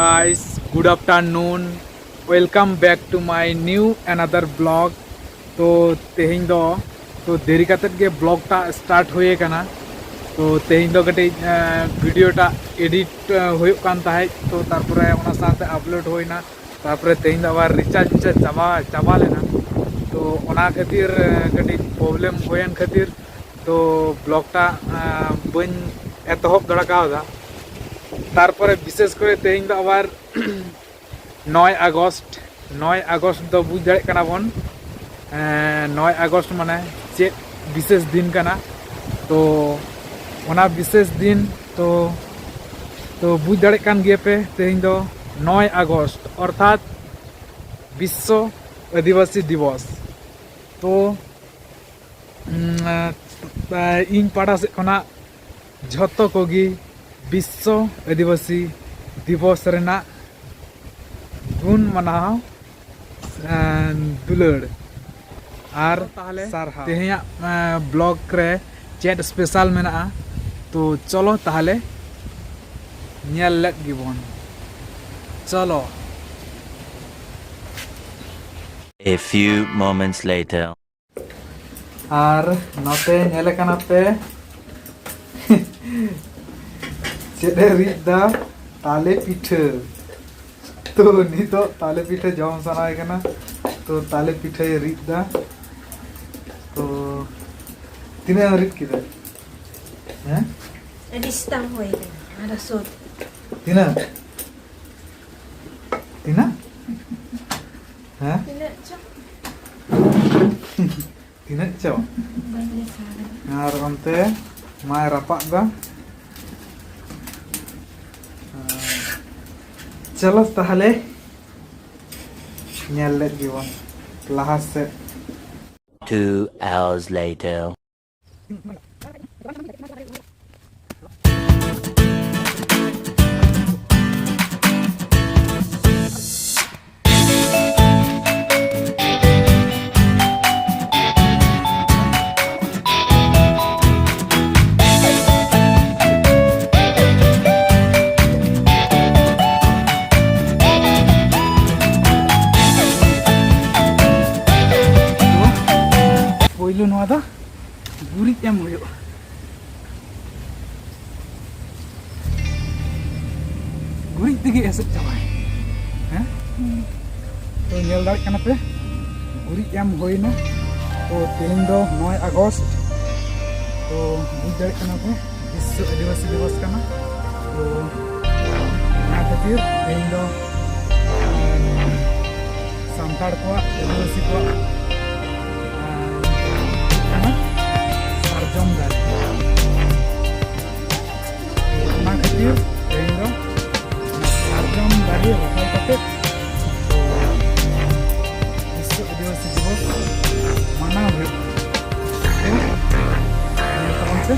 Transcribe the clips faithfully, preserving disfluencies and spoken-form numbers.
Guys, good afternoon. Welcome back to my new another vlog. ᱛᱚ ᱛᱮᱦᱮᱧ ᱫᱚ ᱛᱚ ᱫᱮᱨᱤ ᱠᱟᱛᱮᱫ ᱜᱮ ᱵᱞᱚᱜ ᱴᱟᱜ ᱥᱴᱟᱨᱴ ᱦᱩᱭ ᱟᱠᱟᱱᱟ᱾ ᱛᱚ ᱛᱮᱦᱮᱧ ᱫᱚ ᱠᱟᱹᱴᱤᱡ ᱵᱷᱤᱰᱤᱭᱳ ᱴᱟᱜ ᱮᱰᱤᱴ ᱦᱩᱭᱩᱜ ᱠᱟᱱ ᱛᱟᱦᱮᱸᱫ, ᱛᱚ ᱛᱟᱨᱯᱚᱨᱮ ᱚᱱᱟ ᱥᱟᱶᱛᱮ ᱟᱯᱞᱳᱰ ᱦᱩᱭᱱᱟ᱾ ᱛᱟᱨᱯᱚᱨᱮ ᱛᱮᱦᱮᱧ ᱫᱚ ᱟᱵᱟᱨ ᱨᱤᱪᱟᱨᱡᱽ ᱢᱤᱪᱟᱨᱡᱽ ᱪᱟᱵᱟ ᱪᱟᱵᱟ ᱞᱮᱱᱟ᱾ ᱛᱚ ᱚᱱᱟ ᱠᱷᱟᱹᱛᱤᱨ ᱠᱟᱹᱴᱤᱡ ᱯᱨᱚᱵᱞᱮᱢ ᱦᱩᱭᱮᱱ ᱠᱷᱟᱹᱛᱤᱨ ᱛᱚ ᱵᱞᱚᱜ ᱴᱟᱜ ᱵᱟᱹᱧ ᱮᱛᱚᱦᱚᱵ ᱫᱟᱲᱮ ᱠᱟᱣᱫᱟ᱾ ᱛᱟᱨᱯᱚᱨᱮ ᱵᱤᱥᱮᱥ ᱠᱚᱨᱮ ᱛᱮᱦᱮᱧ ᱫᱚ ᱟᱵᱟᱨ ᱱᱚᱭ ᱟᱜᱚᱥᱴ, ᱱᱚᱭ ᱟᱜᱚᱥᱴ ᱫᱚ ᱵᱩᱡᱽ ᱫᱟᱲᱮᱭᱟᱜ ᱠᱟᱱᱟ ᱵᱚᱱ, ᱮᱸ, ᱱᱚᱭ ᱟᱜᱚᱥᱴ ᱢᱟᱱᱮ ᱪᱮᱫ ᱵᱤᱥᱮᱥ ᱫᱤᱱ ᱠᱟᱱᱟ᱾ ᱛᱚ ᱚᱱᱟ ᱵᱤᱥᱮᱥ ᱫᱤᱱ ᱛᱚ, ᱛᱚ ᱵᱩᱡᱽ ᱫᱟᱲᱮᱭᱟᱜ ᱠᱟᱱ ᱜᱮᱭᱟ ᱯᱮ, ᱛᱮᱦᱮᱧ ᱫᱚ ᱱᱚᱭ ᱟᱜᱚᱥᱴ ᱚᱨᱛᱷᱟᱛ ᱵᱤᱥᱥᱚ ᱟᱹᱫᱤᱵᱟᱹᱥᱤ ᱫᱤᱵᱚᱥ᱾ ᱛᱚ ᱩᱸ, ᱮ, ᱤᱧ ᱯᱟᱦᱴᱟ ᱥᱮᱫ ᱠᱷᱚᱱᱟᱜ ᱡᱷᱚᱛᱚ ᱠᱚᱜᱮ ᱵᱤᱥᱥᱚ ᱟᱹᱫᱤᱵᱟᱹᱥᱤ ᱫᱤᱵᱚᱥ ᱨᱮᱱᱟᱜ ᱜᱩᱱ ᱢᱟᱱᱟᱣ, ᱮ, ᱫᱩᱞᱟᱹᱲ ᱟᱨ ᱛᱟᱦᱚᱞᱮ ᱥᱟᱨᱦᱟᱣ᱾ ᱛᱮᱦᱮᱧᱟᱜ, ᱮ, ᱵᱞᱚᱜ ᱨᱮ ᱪᱮᱫ ᱥᱯᱮᱥᱟᱞ ᱢᱮᱱᱟᱜᱼᱟ? ᱛᱚ ᱪᱚᱞᱚ ᱛᱟᱦᱚᱞᱮ ᱧᱮᱞ ᱞᱮᱫ ᱜᱮᱵᱚᱱ᱾ ᱪᱚᱞᱚ᱾ A few moments later. ᱟᱨ ᱱᱚᱛᱮ ᱧᱮᱞᱮ ᱠᱟᱱᱟ ᱯᱮ, ᱪᱮᱫ ᱮ ᱨᱤᱫ ᱫᱟ? ᱛᱟᱞᱮ ᱯᱤᱴᱷᱟᱹ᱾ ᱛᱚ ᱱᱤᱛᱚᱜ ᱛᱟᱞᱮ ᱯᱤᱴᱷᱟᱹ ᱡᱚᱢ ᱥᱟᱱᱟᱭᱮ ᱠᱟᱱᱟ, ᱛᱚ ᱛᱟᱞᱮ ᱯᱤᱴᱷᱟᱹᱭ ᱨᱤᱫ ᱫᱟ᱾ ᱛᱚ ᱛᱤᱱᱟᱹᱜ ᱮᱢ ᱨᱤᱫ ᱠᱮᱫᱟ? ᱦᱮᱸ? ᱟᱹᱰᱤ ᱥᱛᱟᱢ ᱦᱩᱭ ᱠᱟᱱᱟ, ᱟᱨᱚ ᱥᱩᱨ᱾ ᱛᱤᱱᱟᱹᱜ? ᱛᱤᱱᱟᱹᱜ? ᱦᱮᱸ? ᱛᱤᱱᱟᱹᱜ ᱪᱚ? ᱛᱤᱱᱟᱹᱜ ᱪᱚ? ᱵᱟᱹᱧ ᱞᱟᱹᱭ ᱥᱟᱦᱟ ᱫᱟᱲᱮᱭᱟᱜ᱾ ᱟᱨ ᱚᱱᱛᱮ ᱢᱟᱭ ᱨᱟᱯᱟᱜ ᱫᱟ᱾ ᱪᱚᱞᱚ ᱛᱟᱦᱞᱮ ᱧᱮᱞ ᱞᱮᱫ ᱜᱮᱵᱚᱱ ᱞᱟᱦᱟ ᱥᱮᱫ᱾ Two hours later. ᱜᱩᱨᱤᱡ ᱛᱮᱜᱮ ᱮᱥᱮᱫ ᱪᱟᱵᱟᱭ᱾ ᱦᱮᱸ? ᱛᱚ, ᱧᱮᱞ ᱫᱟᱲᱮᱭᱟᱜ ᱠᱟᱱᱟ ᱯᱮ, ᱜᱩᱨᱤᱡ ᱮᱢ ᱦᱩᱭᱱᱟ᱾ ᱛᱚ, ᱛᱮᱦᱮᱧ ᱫᱚ ᱱᱚᱭ ᱟᱜᱚᱥᱴ᱾ ᱛᱚ, ᱵᱩᱡᱽ ᱫᱟᱲᱮᱭᱟᱜ ᱠᱟᱱᱟ ᱯᱮ, ᱵᱤᱥᱥᱚ ᱟᱹᱫᱤᱵᱟᱹᱥᱤ ᱫᱤᱵᱚᱥ ᱠᱟᱱᱟ᱾ ᱛᱚ, ᱚᱱᱟ ᱠᱷᱟᱹᱛᱤᱨ ᱛᱮᱦᱮᱧ ᱫᱚ, ᱮᱸ, ᱥᱟᱱᱛᱟᱲ ᱠᱚᱣᱟᱜ, ᱟᱹᱫᱤᱵᱟᱹᱥᱤ ᱠᱚᱣᱟᱜ, ᱮᱸ, ᱠᱟᱱᱟ ᱥᱟᱨᱡᱚᱢ ᱫᱟᱨᱮ᱾ ᱚᱱᱟ ᱠᱷᱟᱹᱛᱤᱨ ᱛᱮᱦᱮᱧ ᱫᱚ ᱥᱟᱨᱡᱚᱢ ᱫᱟᱨᱮ ᱨᱚᱦᱚᱭ ᱠᱟᱛᱮ ᱵᱤᱥᱥᱚ ᱟᱹᱫᱤᱵᱟᱹᱥᱤ ᱫᱤᱵᱚᱥ ᱢᱟᱱᱟᱣ ᱦᱩᱭᱩᱜ ᱠᱟᱱᱟ᱾ ᱧᱮᱞ ᱛᱟᱵᱚᱱ ᱯᱮ᱾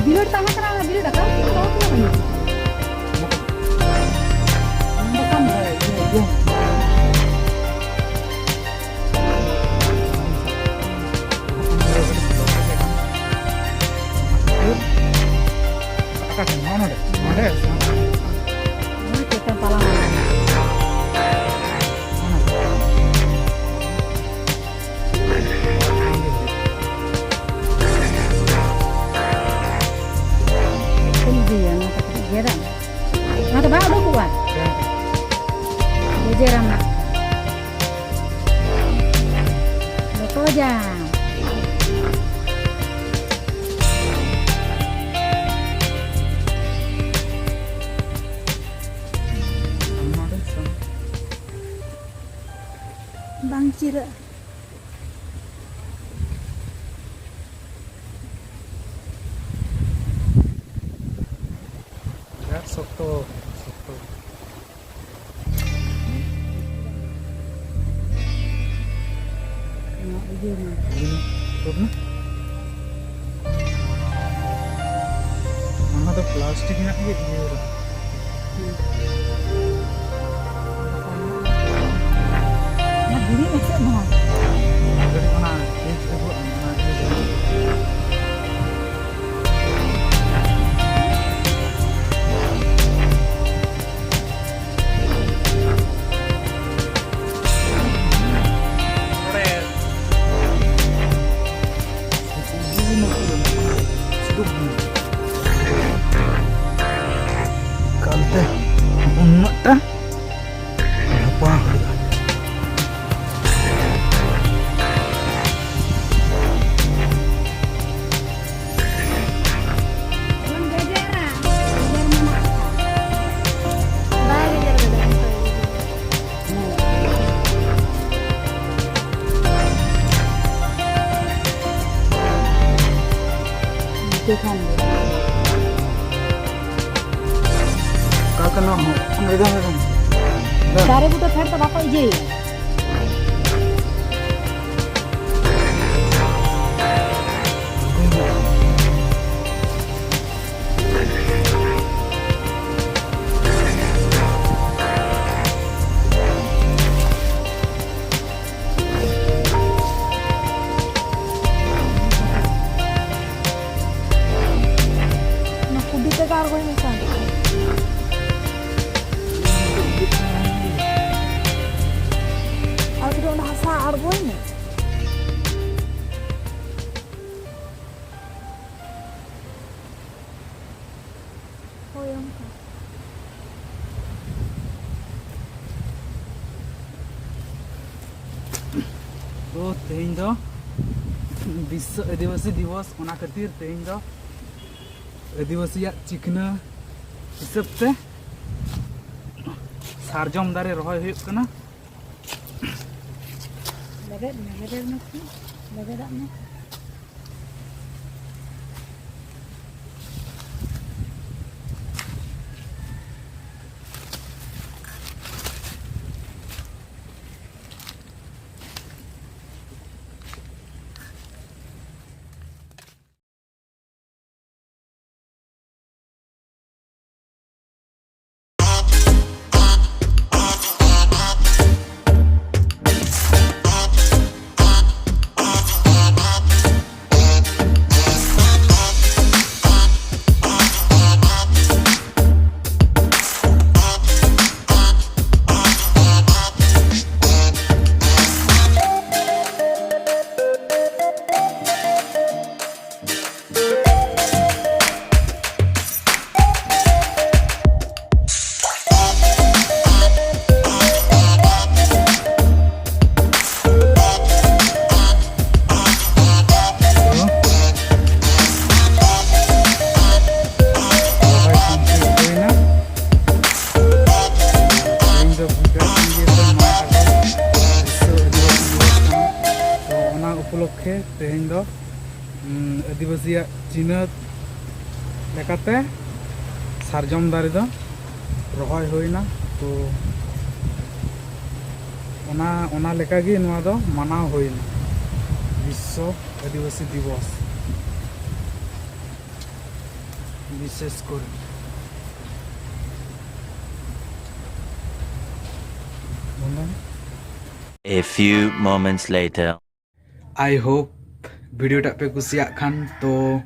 ᱵᱤᱞᱟᱹᱲ ᱛᱟᱦᱮᱸ ᱠᱟᱱᱟ, ᱚᱱᱟ ᱵᱤᱞᱟᱹᱲ ᱟᱠᱟᱫ ᱛᱮ ᱫᱚᱦᱚ ᱠᱟᱜᱼᱟ᱾ ᱵᱟᱠᱷᱟᱱ ᱚᱠᱟ ᱴᱷᱮᱱ? ᱱᱚᱜᱼᱚ ᱱᱚᱰᱮ? ᱱᱚᱰᱮ? ᱱᱚᱰᱮ ᱪᱮᱛᱟᱱ ᱛᱟᱞᱟ ᱢᱟᱞᱟ᱾ ᱱᱚᱜᱼᱚ ᱱᱚᱰᱮ᱾ ᱪᱮᱫ ᱮᱢ ᱤᱫᱤᱭᱟ? ᱱᱚᱣᱟ ᱫᱚ ᱠᱟᱹᱴᱤᱡ ᱜᱮᱫᱟᱢ᱾ ᱱᱚᱣᱟ ᱫᱚ ᱵᱟᱝ ᱩᱰᱩᱠᱚᱜᱼᱟ᱾ ᱜᱮᱡᱮᱨᱟᱢ ᱱᱟᱜ᱾ ᱞᱚᱴᱚᱡᱟᱢ᱾ ᱵᱟᱝ ᱪᱤᱨᱟᱹᱜᱼᱟ᱾ ᱵᱤᱨᱟᱴ ᱥᱚᱠᱛᱚ, ᱥᱚᱠᱛᱚ᱾ ᱱᱚᱣᱟ ᱤᱭᱟᱹ ᱢᱟ᱾ ᱦᱩᱸ, ᱛᱩᱫ ᱢᱮ᱾ ᱚᱱᱟ ᱫᱚ ᱯᱞᱟᱥᱴᱤᱠ ᱨᱮᱱᱟᱜ ᱜᱮ ᱤᱭᱟᱹ ᱨᱮ᱾ ᱦᱩᱸ᱾ ᱚᱱᱟ ᱫᱷᱤᱨᱤ ᱢᱮᱥᱮ ᱱᱚᱣᱟ᱾ ᱠᱟᱹᱴᱤᱡ ᱚᱱᱟ ᱤᱭᱟᱹ ᱟᱹᱜᱩᱣᱟᱜ ᱢᱮ, ᱚᱱᱟ ᱤᱭᱟᱹ ᱫᱚ᱾ ᱚᱱᱟ ᱦᱚᱸ, ᱚᱱᱟ ᱫᱚ, ᱫᱚ, ᱫᱚ᱾ ᱫᱟᱨᱮ ᱵᱩᱴᱟᱹ ᱯᱷᱮᱰ ᱫᱚ ᱵᱟᱠᱚ ᱤᱭᱟᱹᱭᱟ᱾ ᱚᱱᱟ ᱠᱩᱰᱤ ᱛᱮᱜᱮ ᱟᱬᱜᱚᱭ ᱢᱮᱥᱮ᱾ ᱟᱨ ᱠᱟᱹᱴᱤᱡ ᱚᱱᱟ ᱦᱟᱥᱟ ᱟᱬᱜᱚᱭ ᱢᱮ᱾ ᱦᱳᱭ, ᱚᱱᱠᱟ᱾ ᱛᱚ, ᱛᱮᱦᱮᱧ ᱫᱚ ᱵᱤᱥᱥᱚ ᱟᱹᱫᱤᱵᱟᱹᱥᱤ ᱫᱤᱵᱚᱥ, ᱚᱱᱟ ᱠᱷᱟᱹᱛᱤᱨ ᱛᱮᱦᱮᱧ ᱫᱚ ᱟᱹᱫᱤᱵᱟᱹᱥᱤᱭᱟᱜ ᱪᱤᱠᱷᱱᱟᱹ ᱦᱤᱥᱟᱹᱵ ᱛᱮ ᱥᱟᱨᱡᱚᱢ ᱫᱟᱨᱮ ᱨᱚᱦᱚᱭ ᱦᱩᱭᱩᱜ ᱠᱟᱱᱟ᱾ ᱞᱮᱵᱮᱫ ᱢᱮ, ᱞᱮᱵᱮᱫ ᱢᱮ, ᱞᱮᱵᱮᱫᱟᱜ ᱢᱮ᱾ ᱨᱚᱦᱚᱭ complete ᱦᱩᱭᱱᱟ᱾ ᱛᱮᱦᱮᱧ ᱫᱚ ᱵᱩᱡᱷᱟᱹᱜ ᱠᱟᱱ ᱜᱮᱭᱟ ᱛᱚ, ᱱᱚᱣᱟ ᱟᱵᱚ ᱵᱤᱥᱥᱚ ᱟᱹᱫᱤᱵᱟᱹᱥᱤ ᱫᱤᱵᱚᱥ ᱠᱟᱱᱟ᱾ ᱛᱚ, ᱚᱱᱟ ᱩᱯᱚᱞᱚᱠᱠᱷᱮ ᱛᱮᱦᱮᱧ ᱫᱚ, ᱩᱸ, ᱟᱹᱫᱤᱵᱟᱹᱥᱤᱭᱟᱜ ᱪᱤᱱᱦᱟᱹ ᱞᱮᱠᱟᱛᱮ ᱥᱟᱨᱡᱚᱢ ᱫᱟᱨᱮ ᱫᱚ ᱨᱚᱦᱚᱭ ᱦᱩᱭᱱᱟ᱾ ᱛᱚ ᱚᱱᱟ ᱚᱱᱟ ᱞᱮᱠᱟᱜᱮ ᱱᱚᱣᱟ ᱫᱚ ᱢᱟᱱᱟᱣ ᱦᱩᱭᱱᱟ, ᱵᱤᱥᱥᱚ ᱟᱹᱫᱤᱵᱟᱹᱥᱤ ᱫᱤᱵᱚᱥ᱾ ᱵᱤᱥᱮᱥ ᱠᱚᱨᱮ ᱵᱚᱱᱫᱚᱱ᱾ A few moments later. I hope video ᱴᱟᱜ ᱯᱮ ᱠᱩᱥᱤᱭᱟᱜ ᱠᱷᱟᱱ ᱛᱚ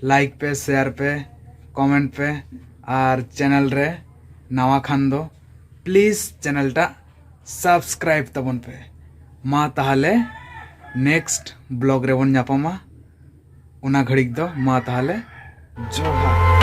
like ᱯᱮ, share ᱯᱮ, comment ᱯᱮ, ᱟᱨ channel ᱨᱮ ᱱᱟᱣᱟ ᱠᱷᱟᱱ ᱫᱚ please channel ᱴᱟᱜ subscribe ᱛᱟᱵᱚᱱ ᱯᱮ᱾ ᱢᱟ ᱛᱟᱦᱚᱞᱮ next vlog ᱨᱮᱵᱚᱱ ᱧᱟᱯᱟᱢᱟ᱾ ᱚᱱᱟ ᱜᱷᱟᱹᱲᱤᱡ ᱫᱚ ᱢᱟ ᱛᱟᱦᱚᱞᱮ ᱡᱚᱦᱟᱨ᱾